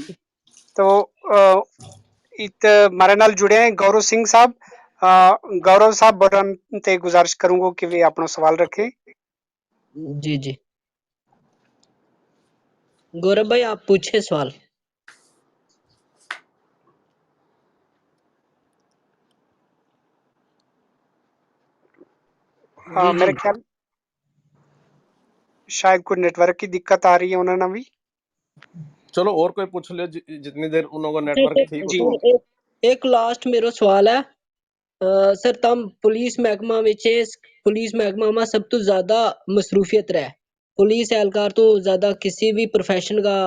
تو ات مارے نال جڑے ہیں گورو سنگھ صاحب۔ گورو صاحب برن تے گزارش کروں گو کہ ویہ اپنو سوال رکھیں۔ جی جی، گورو بھائی آپ پوچھیں سوال۔ ہاں، میرے خیال شاید کوئی نیٹ ورک کی دقت آ رہی ہے انہوں نے بھی۔ چلو اور کوئی پوچھ لے، جتنی دیر انہوں کا نیٹ ورک ٹھیک ہو۔ ایک لاسٹ میرو سوال ہے۔ سر، تم پولیس محکمہ وچ، پولیس محکمہ ما سب تو زیادہ مصروفیت رہے؟ پولیس اہلکار تو زیادہ کسی بھی پروفیشن کا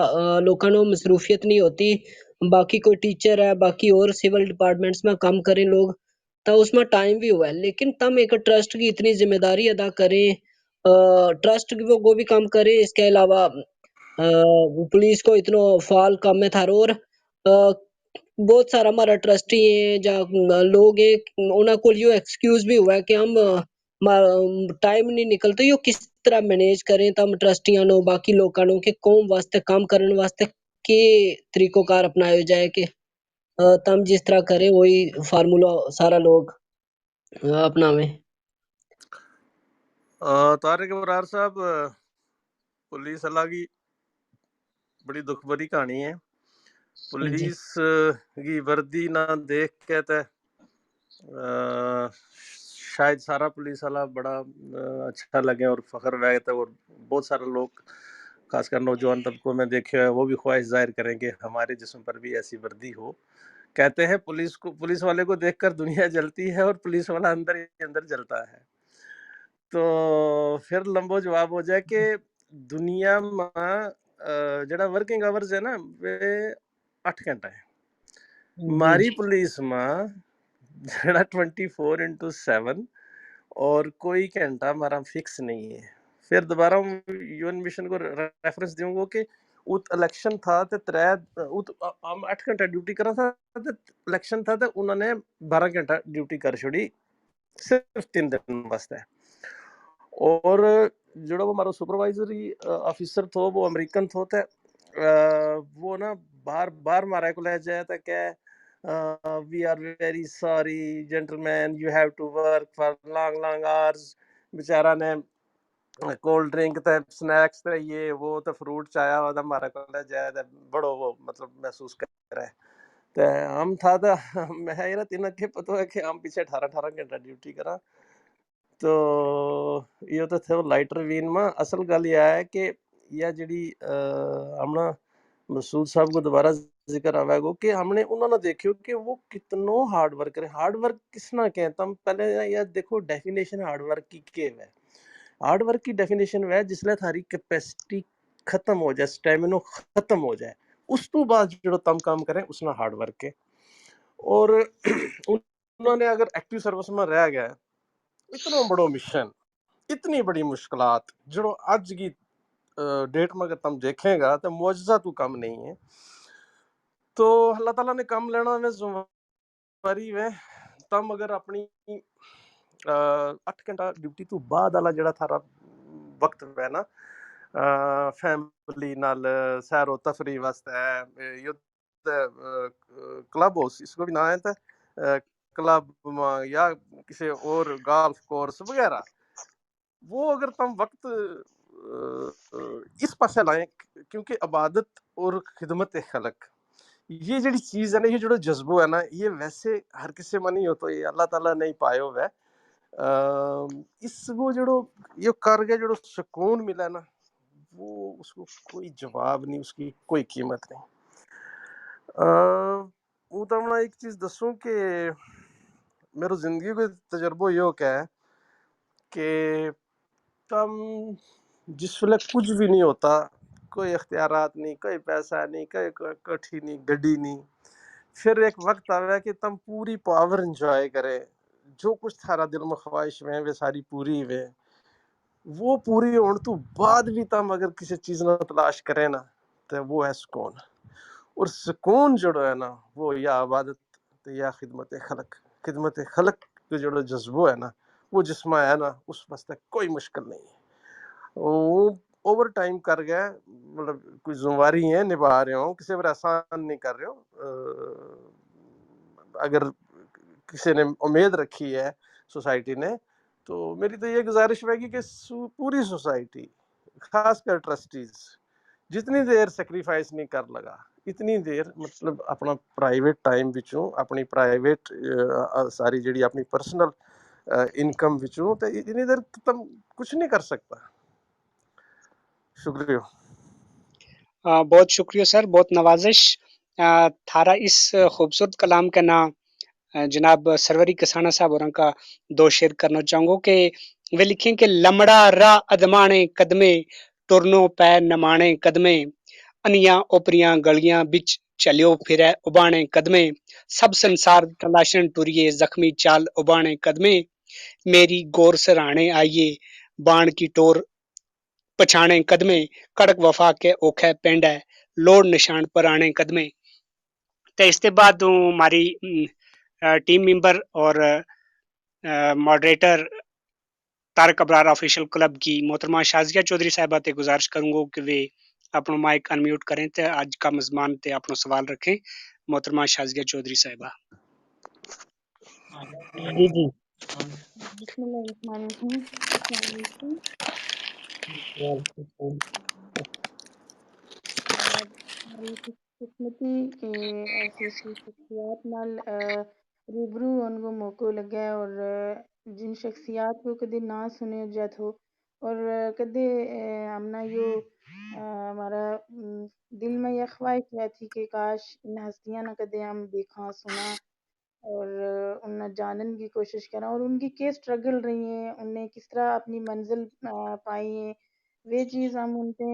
لوکاں نو مصروفیت نہیں ہوتی۔ باقی کوئی ٹیچر ہے، باقی اور سول ڈپارٹمنٹس ما کم کریں لوگ، تا اس ما ٹائم بھی ہوا ہے، لیکن تم ایک ٹرسٹ کی اتنی ذمہ داری ادا کریں، ٹرسٹ کی وہ کو بھی کم کریں۔ اس کے علاوہ پولیس کو اتنو فعال کم ہے تھارو اور بہت سارا ہمارا ٹرسٹی ہیں یا لوگ ہیں، انہاں کو یوہ ایکسکیوز بھی ہوا ہے کہ ہم ٹائم نہیں نکلتا، یوہ کس طرح مینیج کریں تم ٹرسٹیاں نو، باقی لوکاں نو کہ قوم واسطے کم کرن واسطے کے طریقو کار اپنایو جائے کہ تم جس طرح کریں وہی فارمولا سارا لوگ اپناویں۔ طارق ابرار صاحب، پولیس اللہ کی بڑی دکھ بھری کہانی ہے۔ پولیس کی وردی نہ دیکھ کے تے شاید سارا پولیس والا بڑا اچھا لگے اور فخر وے تے اور بہت سارا لوگ، خاص کر نوجوان طبقوں میں دیکھے ہوئے، وہ بھی خواہش ظاہر کریں کہ ہمارے جسم پر بھی ایسی وردی ہو۔ کہتے ہیں پولیس کو، پولیس والے کو دیکھ کر دنیا جلتی ہے اور پولیس والا اندر ہی اندر جلتا ہے۔ تو پھر لمبو جواب ہو جائے کہ دنیا ما جڑا ورکنگ آورز ہے نا، وہ اٹھ گھنٹہ ہے۔ ماری پولیس ما جڑا ٹوئنٹی فور انٹو سیون اور کوئی گھنٹہ ہمارا فکس نہیں ہے۔ پھر دوبارہ ہوں یو این مشن کو ریفرنس دیوں گو کہ ات الیکشن تھا تے ترے، ات ہم اٹھ گھنٹہ ڈیوٹی کرا تھا، تے الیکشن تھا تے انہوں نے بارہ گھنٹہ ڈیوٹی کر چھوڑی، صرف تین دن واسطے۔ اور جڑا وہ ہمارا سپروائزری آفیسر تھو، وہ امریکن تھو تے وہ نا بار بار مارے کو لے جائے تے کہ we are very sorry gentlemen, you have to work for long long hours. بیچارہ نے کولڈ ڈرنک تے سنیکس تے یہ وہ تے فروٹ چایا ہوا تھا، ہمارے کول جائے تے بڑو وہ مطلب محسوس کرے۔ تے ہم تھا تے میں یہ تینوں کے پتو ہے کہ ہم پیچھے اٹھارہ اٹھارہ گھنٹہ ڈیوٹی کراں۔ تو یہ تو تھے لائٹر وین ما اصل گل یہ ہے کہ یہ جڑی ہمنا مسعود صاحب کو دوبارہ ذکر آوے گو کہ ہم نے انہوں نے دیکھیو کہ وہ کتنو ہارڈ ورک کرے۔ ہارڈ ورک کس نا کہیں؟ تم پہلے یہ دیکھو ڈیفینیشن ہارڈ ورک کی کے ہے؟ ہارڈ ورک کی ڈیفینیشن وہ ہے جس لے تھاری کیپیسٹی ختم ہو جائے، سٹیمنو ختم ہو جائے، اس تو بعد جو تم کام کریں اس نا ہارڈ ورک ہے۔ اور انہوں نے اگر ایکٹیو سروس ما رہ گیا، اتنو بڑو مشن، اتنی بڑی مشکلات جیہڑو اج کی ڈیٹ ما اگر تم دیکھیں گا تو معجزہ تو کم نہیں ہے۔ تو اللہ تعالیٰ نے کم لینا میں ذمہ واری وے۔ تم اگر اپنی اٹھ گھنٹہ ڈیوٹی تو بعد والا جیہڑا تھارا وقت وے نا، فیملی نال سیر و تفریح واسطے، کلب ہاؤس اس کو بھی نہ ہے تو کلب ما یا کسے اور گالف کورس وغیرہ، وہ اگر تم وقت اس پاسے لائیں، کیونکہ عبادت اور خدمت خلق، یہ جڑی چیز ہے نا، یہ جڑا جذبو ہے نا، یہ ویسے ہر کسے ما نہیں ہوتا، یہ اللہ تعالیٰ نے ہی پایو ہے۔ اس کو جڑو یہ کر کے جڑو سکون ملا نا، وہ اس کو کوئی جواب نہیں، اس کی کوئی قیمت نہیں۔ ہوں تمنا ایک چیز دسوں کہ میرو زندگی کو تجربو یوہ کہ ہے کہ تم جس ویلے کچھ بھی نہیں ہوتا، کوئی اختیارات نہیں، کوئی پیسہ نہیں، کوئی کٹھی نہیں، گڈی نہیں، پھر ایک وقت آوے کہ تم پوری پاور انجوائے کرے، جو کچھ تھارا دل ما خواہش میں وہ ساری پوری ہوئے۔ وہ پوری ہون تو بعد بھی تم اگر کسی چیز نا تلاش کرے نا، تو وہ ہے سکون۔ اور سکون جڑو ہے نا، وہ یا عبادت یا خدمت خلق۔ خدمت خلق کو جڑو جذبو ہے نا، وہ جس ما ہے نا، اس واسطے کوئی مشکل نہیں ہے۔ وہ اوور ٹائم کر گیا، مطلب کوئی ذمہ واری ہے نبھا رہے ہو، کسی پر احسان نہیں کر رہے ہو۔ اگر کسی نے امید رکھی ہے سوسائٹی نے، تو میری تو یہ گزارش ہوئے گی کہ پوری سوسائٹی، خاص کر ٹرسٹیز، جتنی دیر سیکریفائس نہیں کر لگا، اتنی دیر مطلب اپنا پرائیویٹ ٹائم وچوں، اپنی پرائیویٹ ساری جڑی اپنی پرسنل انکم وچوں، تو اتنی دیر تم کچھ نہیں کر سکتا۔ شکریہ۔ بہت شکریہ سر، بہت نوازش۔ تھارا اس خوبصورت کلام کے نا جناب سروری کسانہ صاحب اور ان کا دو شعر کرنا چاہوں گو کہ وہ لکھیں کہ لمڑا راہ ادمانے قدمے، ٹرنو پے نمانے قدمے، انیاں اوپریاں گلیاں بچ چلیو پھرے ابانے قدمے، سب سنسار تلاشن ٹریے زخمی چال ابانے قدمے، میری گور سرہانے آئیے، بان کی ٹور پچھانے قدمے، کڑک وفا کے اوکھے پینڈ ہے، لوڑ نشان پر آنے قدمے۔ تے اس تے بعد ہوں ہماری ٹیم ممبر اور ماڈریٹر طارق ابرار آفیشل کلب کی محترمہ شازیہ چوہدری صاحبہ تے گزارش کروں گو کہ وہ اپنو مائک انمیوٹ کریں تے اج کا مزمان تے اپنو سوال رکھیں۔ محترمہ شازیہ چوہدری صاحبہ۔ جی جی۔ بسم اللہ الرحمن الرحیم۔ السلام علیکم۔ خوش قسمتی کہ ایسی ایسی شخصیات نال روبرو ہون کو موقع لگا ہے اور جن شخصیات کو کدے نہ سنیو جا تھو اور کدے ہم نا یوہ ہمارا دل ما یہ خواہش رہتی کہ کاش ان ہستیاں نا کدے ہم دیکھاں سناں اور انہاں جانن کی کوشش کراں اور ان کی کیا سٹرگل رہی ہیں، انہیں کس طرح اپنی منزل پائی ہیں، وہ چیز ہم ان تے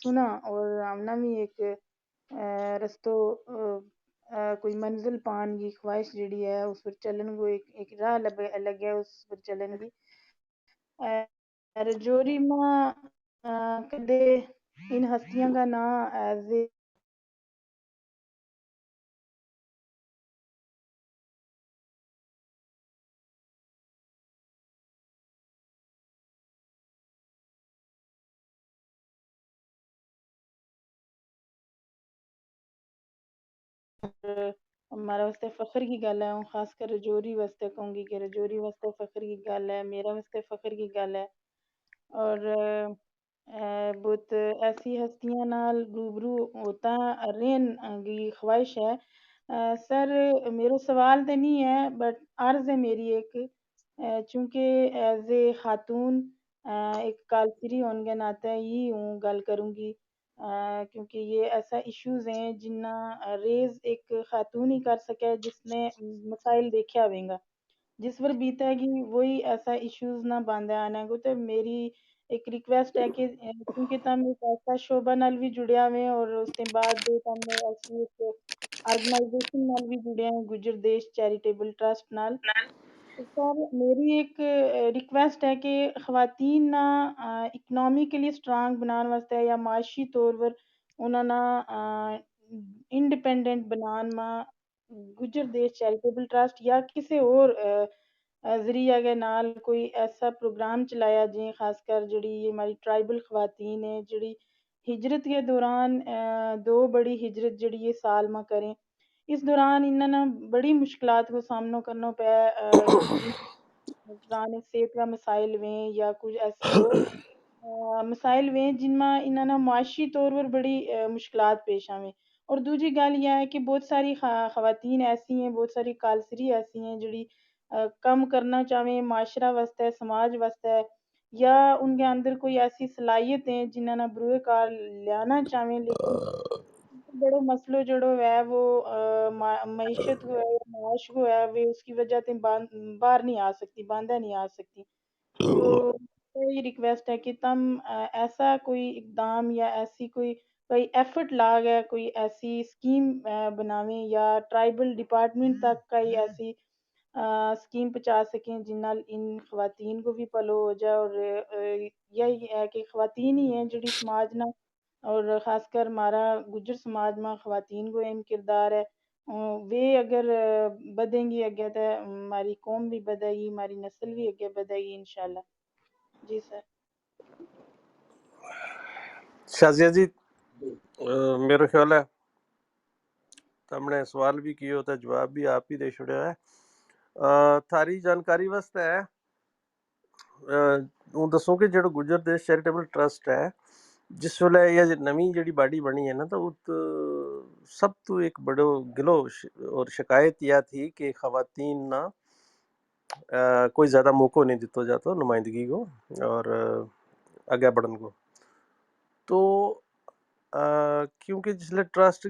سناں اور ہم نا بھی ایک رستو، کوئی منزل پان کی خواہش جیڑی ہے اس پر چلن کو ایک راہ لگے اس پر چلن کی۔ رجوری ما کدے ان ہستیاں کا ناں ایز اے ہمارا واسطے فخر کی گل ہے، ہوں خاص کر رجوری واسطے کہوں گی کہ رجوری واسطے فخر کی گل ہے، میرا واسطے فخر کی گل ہے۔ اور بہت ایسی ہستیاں نال روبرو ہوتا رہن کی خواہش ہے۔ سر، میرو سوال تے نہیں ہے، بٹ عرض ہے میری ایک، چونکہ ایز اے خاتون ایک کالسری ہون کے ناطے ہی ہوں گل کروں گی، کیونکہ یہ ایسا ایشوز ہیں جنہاں ریز ایک خاتون ہی کر سکے جس نے مسائل دیکھیا ہوئیں گا۔ جس پر بیتا ہے کہ وہی ایسا ایشوز نہ باندا آنا کو۔ تے میری ایک ریکویسٹ ہے کہ کیونکہ تم ایک ایسا شعبہ نال بھی جڑیا ہوئے اور اس کے بعد تم ایسی ایک آرگنائزیشن نال بھی جڑیا ہیں، گجر دیش چیریٹیبل ٹرسٹ نال۔ سر، میری ایک ریکویسٹ ہے کہ خواتین نا اکنامکلی سٹرانگ بنان واسطے یا معاشی طور پر انہاں نا انڈیپینڈنٹ بنان ما گجر دیش چیریٹیبل ٹرسٹ یا کسے ہور ذریعہ کے نال کوئی ایسا پروگرام چلایا جیں، خاص کر جڑی یہ ہماری ٹرائبل خواتین ہیں، جڑی ہجرت کے دوران دو بڑی ہجرت جڑی یہ سال ما کریں، اس دوران انہاں نا بڑی مشکلات کو سامنو کرنو پے۔ دوران صحت کا مسائل ویں یا کچھ ایسے ہور مسائل ویں جن ما انہاں نا معاشی طور پر بڑی مشکلات پیش آویں۔ اور دوجی گل یہ ہے کہ بہت ساری خواتین ایسی ہیں، بہت ساری کالسری ایسی ہیں جڑی کم کرنا چاہویں معاشرہ واسطے، سماج واسطے، یا ان کے اندر کوئی ایسی صلاحیت ہیں جنہاں نا بروئے کار لیانا چاہویں، لیکن بڑو مسئلو جڑو ہے وہ معیشت کو ہے، معاش کو ہے، وہ اس کی وجہ سے باہر نہیں آ سکتی، باندھا نہیں آ سکتی۔ تو یہ ریکویسٹ ہے کہ تم ایسا کوئی اقدام یا ایسی کوئی کوئی ایفرٹ لا گیا، کوئی ایسی اسکیم بناویں یا ٹرائبل ڈپارٹمنٹ تک کا ہی ایسی اسکیم پہنچا سکیں جن نال ان خواتین کو بھی پلو ہو جائے۔ اور یہی ہے کہ خواتین ہی ہیں جڑی سماج نا، اور خاص کر ہمارا گجر سماج ما خواتین کو اہم کردار ہے۔ ویہ اگر بدھیں گی اگے تے ہماری قوم بھی بدھے گی، ہماری نسل بھی اگے بدھے گی انشاءاللہ۔ جی سر۔ شازیہ جی، میرو خیال ہے تم نے سوال بھی کیو تے جواب بھی آپ ہی دے چھڑیا ہے۔ تھاری جانکاری واسطے ہے، ہوں دسوں کہ جیہڑو گجر دیش چیریٹیبل ٹرسٹ ہے، جس ویلے یہ نوی جیہڑی باڈی بنی ہے نا، تو سب تو ایک بڑو گلو اور شکایت یہ تھی کہ خواتین نا کوئی زیادہ موقعو نہیں دتو جاتو نمائندگی کو اور اگے بڑھن کو۔ تو کیونکہ جس لے ٹرسٹ